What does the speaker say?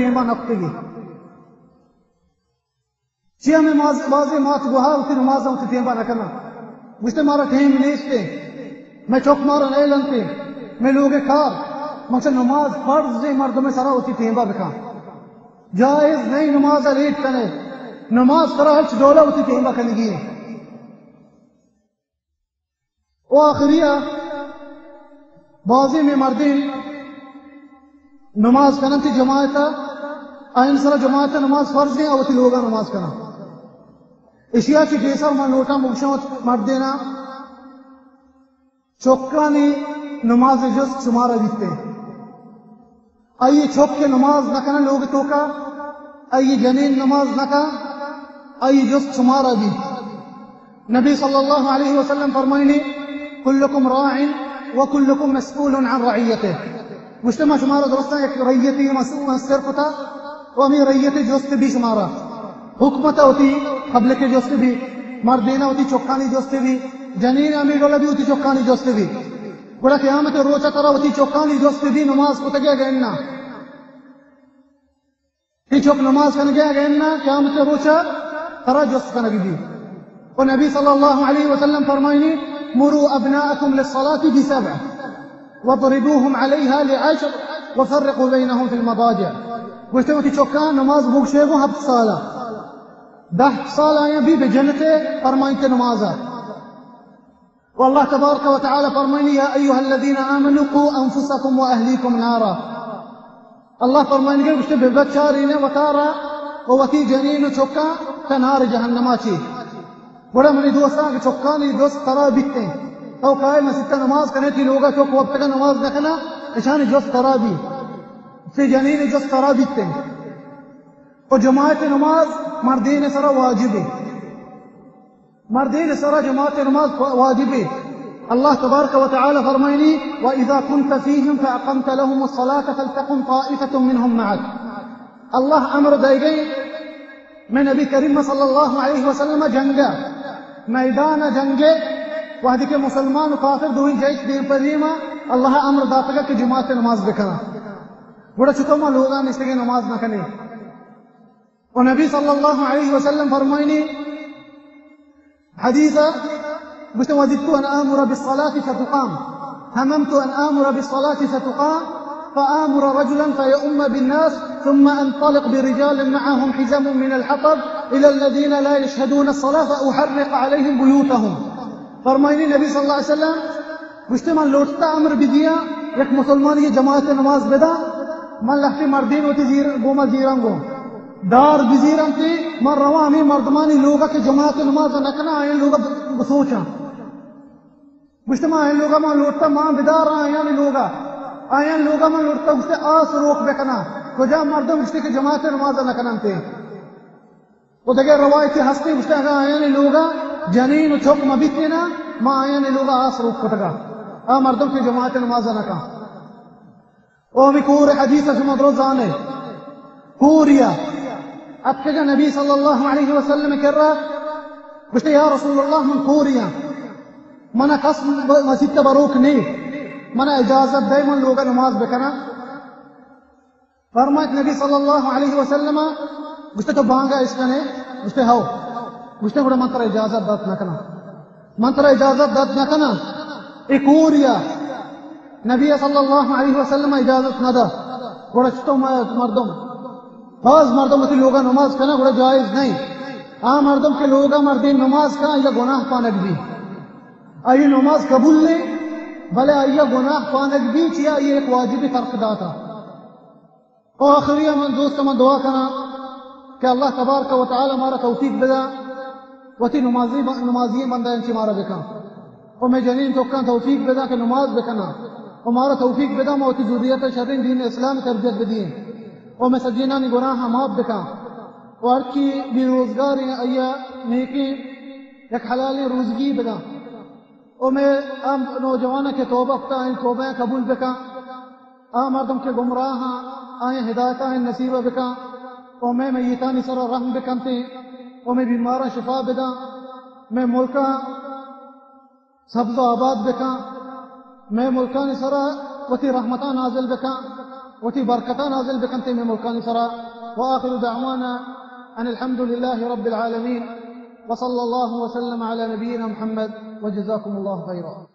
ٹیمبا نہ کتگی۔ چیا مئے ماز-، بازیں مات گوہار وتی نماز وتی ٹیمبا نہ کناں؟ گوشتے مارا ٹیم نیستے، مئے چک مارا نیلنتے، مئے لوگ کار، من چہ نماز فرض مردم سرا وتی ٹیمبا بکاں۔ جائز نہیں نماز لیٹ کنے، نماز ترا ہرچ ڈولا وتی ٹیمبا کنگی ہے۔ و آخری ء بازیں مئے مردین نماز کننت جماعت ء، آئین سرا جماعت ء نماز فرض ہیں، وتی لوگا نماز کناں۔ اشیا چی پیسر من لوٹاں بگشاں وت مردینا، چکانی نماز جست شمارا بیتے۔ آئی چک کہ نماز نہ کناں لوگ توکا، آئی جنین نماز نہ کناں، آئی جست شمارا بیت۔ نبی صلی اللہ علیہ وسلم فرمائنی، کلکم راع و کلکم مسئول عن رعیته۔ گوشتے ما شمارا درستاں یک رعیتی مسئول سر کتا و ہمیں رعیت جست بھی شمارا۔ حکومت وتی پبلک جست بھی، مردین وتی چکانی جست بھی، جنین ہمیں ڈولا بھی وتی چکانی جست بھی۔ گڑا قیامت روچ ء ترا وتی چکانی جست بی نماز کتگے اگہ اناں۔ تی چک نماز کنگے اگہ اناں، قیامت روچ ء ترا جست کنگ بی۔ و نبی صلی اللہ علیہ وسلم فرمائنی، مروا ابناءکم للصلاة بسبع واضربوهم علیها لعشر وفرقوا بینهم فی المضاجع۔ گوشتے وتی چکاں نماز بگشے گو ہفت سالہ، دہ سال آیاں بی بجنتے فرمائنتے نمازا۔ و اللہ تبارک و تعالی فرمائنی، یا ایها الذین آمنوا قوا انفسکم و اهلیکم نارا۔ اللہ فرمائنگے گوشتے بہ بچارین وتارا و وتی جنین و چکاں تا نار جہنما چی۔ گڑا منی دوستاں کہ چکانی جست ترا بیتیں، تو کائے مسیت نماز کنے، تی لوگا چک وقت کا نماز نہ کنا، اشانی جست ترا بی، تی جنین جست ترا بیتیں۔ و جماعت نماز مردین سرا واجب ہے۔ مردین سرا جماعت نماز واجب ہے۔ اللہ تبارک و تعالی فرمائنی، وَإِذَا كُنْتَ فِيهِمْ فَأَقَمْتَ لَهُمُ الصَّلَاةَ فَلْتَقُمْ طَائِفَةٌ مِّنْهُمْ مَعَكَ۔ اللہ امر دئیگئے مئے نبی کریم صلی اللہ علیہ وسلم جنگا، میدان جنگے، وہدی کہ مسلمان و کافر دوئیں جائچ دیم پہ دیما، اللہ امر داتگا کہ جماعت نماز بکنا۔ گڑا چطور ما لوگا نشتگے نماز نہ کنے؟ و نبی صلی اللہ علیہ وسلم فرمائنی حدیث، گوشتے، وددت ان آمر بالصلاة فتقام، هممت ان آمر بالصلاة فتقام، فآمر رجلا فيؤم بالناس، ثم انطلق برجال معهم حزم من الحطب إلى الذين لا يشهدون الصلاة فأحرق عليهم بيوتهم۔ فرمائنی نبی صلی اللہ علیہ وسلم گوشتے، من لوٹتا امر بدیاں، یک مسلمانی جماعت نماز بدا، من لہتے مردین وتی زیر، گوما زیراں گوں۔ دار بزیرنت، من رواں ہمے مردمانی لوگا کہ جماعت نماز نہ کناں، آیاں لوگا بسوچاں۔ گوشتے، من آیاں لوگا من لوٹتا، من بداراں آیانی لوگا۔ آیان لوگا من لوٹتا، گوشتے، آس روک بکناں۔ کجا مردم گوشتے کہ جماعت نماز نہ کننتے۔ و دگہ روایتے ہستے، گوشتے، اگاں آیانی لوگا جنین و چک مبیتینا، ما آیانی لوگا آس روک کتگا۔ آ مردم کہ جماعت نماز نہ کن۔ او ہمیں کور حدیث شما درو زانے۔ کوریا اتکگا نبی صلی اللہ علیہ وسلم کرا، گوشتے، یا رسول اللہ، من کوریا، منا کس مسیت بروک نی، منا اجازت دے، من لوگا نماز بکناں۔ فرمائت نبی صلی اللہ علیہ وسلم، گوشتے، تو بانگا اشکنے؟ گوشتے، ہو۔ گوشتے، گڑا من ترا اجازت دات نہ کناں، من ترا اجازت دات نہ کناں۔ اے کوریا نبی صلی اللہ علیہ وسلم اجازت نہ دا۔ گڑا چطور ما-، مردم، باز مردم وتی لوگا نماز کنا، گڑا جائز نہیں۔ آ مردم کہ لوگا مردین نماز کنا، آئیا گناہ پانک بی، آئی نماز قبول نہیں، بلے آئیا گناہ پانک بی، چیا آئی ایک واجب ترک داتا۔ او آخری من دوست، من دعا کناں کہ اللہ تبارک و تعالی مارا توفیق بدا، وتی نمازی، نمازی بندہ انچی مارا بکن۔ او مئے جنین توکاں توفیق بدا کہ نماز بکناں۔ او مارا توفیق بدا، ما وتی ذریت شرین دین اسلام تربیت بدییں۔ او مئے سجینانی گناہ معاف بکن۔ او ہر چی بے روزگار ہیں، آئیا نیکیں یک حلالیں روزگی بدا۔ او مئے آ نوجواناں کہ توبہ کتا، آئیں توبہ قبول بکن۔ آ مردم کہ گمراہ آں، آئیں ہدایت آئیں نصیب بکن۔ او مئے میتانی سرا رحم بکنتے۔ او مئے بیماراں شفا بدن۔ مئے ملکاں سبز و آباد بکن۔ مئے ملکانی سرا وتی رحمتاں نازل بکن۔ وتی برکتاں نازل بکنت مئے ملکانی سرا۔ وآخر دعوانا ان الحمد لله رب العالمين، وصلى الله وسلم على نبينا محمد، وجزاكم الله خيرا۔